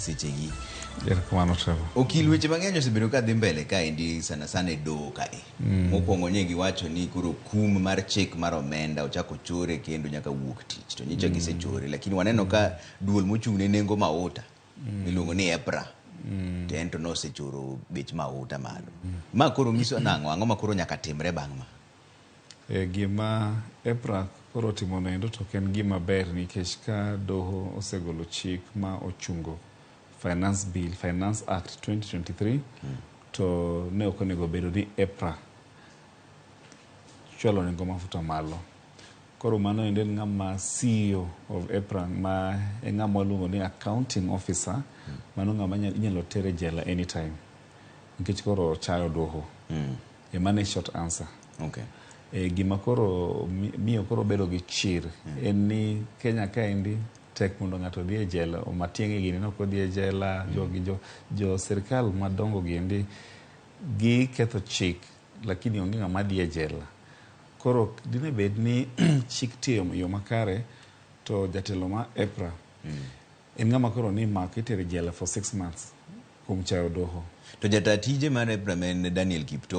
sechegi. Erokamano, Trevor. Okil, weche mang'eny osebedo ka dhi mbele kaendi, sana sana e doho kae. Mokwongo nye giwacho ni koro kum mar chik mar omenda ochako chore kendo nyaka wuok tich, to nyicha gisechore, lakini waneno ka duol mochung' ne nengo mauta miluongo ni EPRA to en to nosechoro bech mauta malo. Ma koro nyiso nang'o? Ang'o ma koro nyaka timre bang' ma? Gima EPRA koro otimo noendo to ok en gima ber, nikech ka doho osegolo chik ma ochungo Finance Bill, Finance Act 2023, to ne ok onego bedo ni EPRA chwalo nengo mafuta malo. Koro mano endo en ng'ama CEO of EPRA, ma en ng'ama waluongo ni accounting officer, mano ng'ama inyalo ter e jela anytime nikech koro ochayo doho. E mano e short answer. Gima koro miyo koro bedo gi chir en ni Kenya kaendi tek mondo ng'ato odhi e jela. Matiang'i gini nok odhi e jela. Jogi jo sirikal madongo giendi giketho chik, lakini onge ng'ama dhi e jela. Koro dine bed ni chik tiyo e yo makare, to jatelo ma EPRA en ng'ama koro ni mako itero e jela for 6 months kuom chayo doho. To jata tije mar EPRA ma en Daniel Kiptoo